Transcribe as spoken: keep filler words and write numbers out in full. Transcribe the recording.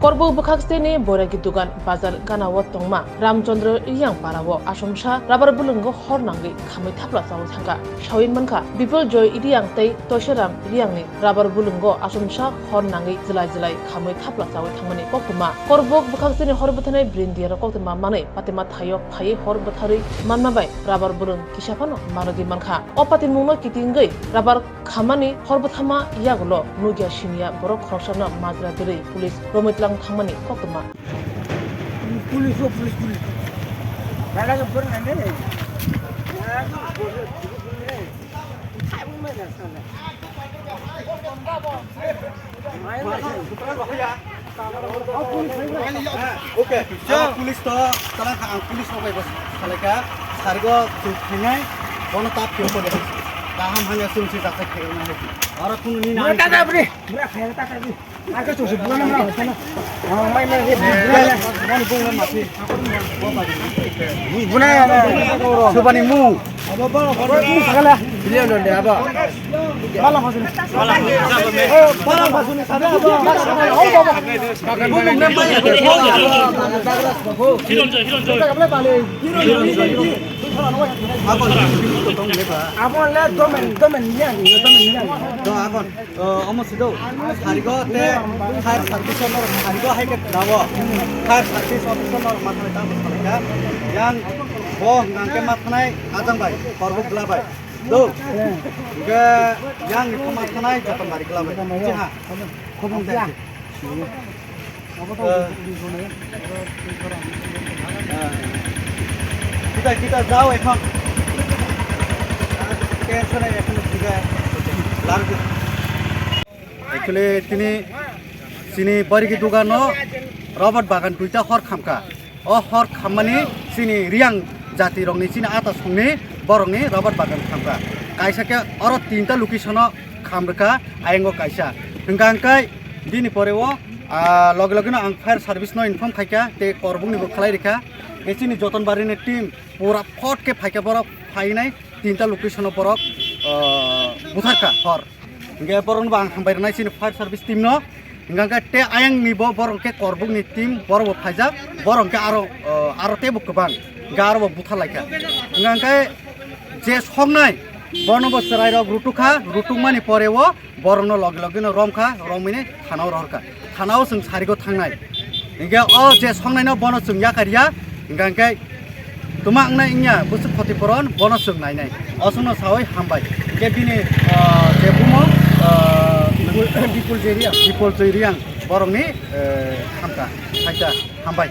Korbuk bwkhak steni Boiragi Dugan bazar gana o tongma Ramchandra Riyang para o achomsa rubber bwlwngo hor nangwi khamwi thapla chawi thangkha. Sawi mankha Bipul Joy Riyang tei Toisaram Riyangni rubber bwlwngo achomsa hor nangwi jwlai jwlai khamwi thapla chawi thangmani koktwma. Korbuk bwkhak steni hor bwtharnai brindiaro koktwma manwi patima thaio phaiwi hor bwtharwi manma bai rubber bwlwng kisa phano manwi mankha. O patimungno kitingwi rubber khamani hor bwthama yagulo nukya siniya borok khoroksano majra berwi police romwi tlang thangmani koktwma. Police o, police, police. Dada ke pernah ni. Okay, so police to tala ang police no bai bas salai ka sarigo tu khenai bono tap kyo ko de kaham hanya sun si tak kyo na hai. Aro kunu ni na. Tata bri. Bra khaya tata bri. Aka tu se bra na. Mai mai. Buna. Subani mu. Bilion donde aba. Abo le domen domen ni ani domen ni ani. Omo sido, sarigo te fire service no sarigo hai ke dawo. Fire service officer no mathai ta salai ka. Yang bo hingke mathanai ajang bai, korbo bla bai. Do. Hingke yang ni mathanai joton bari bla bai. Ji ha. Khobong ya. Kita kita jao ekhon. Tension hai ekhon jiga largo. Actually tini chini Boiragi Dugan o rubber bagan duita hor khamkha. O hor khammani chini Riyang jati rokni chini ata songni borokni rubber bagan khamkha. Kaisa khe oro tinta location o khamrwkha, ayango kaisa. Hingka hingkai bini pore o, ah, loge loge no ang fire service no inform khaikha tei korbung ni bo khlai rikha. Tei chini joton bari ni team pura phot khe phaikha borok phainai tinta location o borok, ah, butharkha hor. Hingke borok no bo ang hambai rwnai chini fire service team no. Hingke te ayang ni bo borok ke korbuk ni team borok bo phaijak borok ke aro, ah, aro tebo kwbang hingke aro bo butharlaikha. Hingke je songnai bono bo chwrai rok rutukha, rutukmani pore o borok no loge loge no romkha, romwi ni thana o rohorkha. Thana o chwng sarigo thangnai. Hingke o je songnai no bono chwng yakarya, hingke hingke tuma wngnai wngya bwswk khoti poron bono chwng nainai. O chwngno sawi hambai. Hingke bini, ah, je bumo, ah, Bipul, Bipul Joy Riyang. Bipul Joy Riyang borokni, eh, hamka, haita, hambai.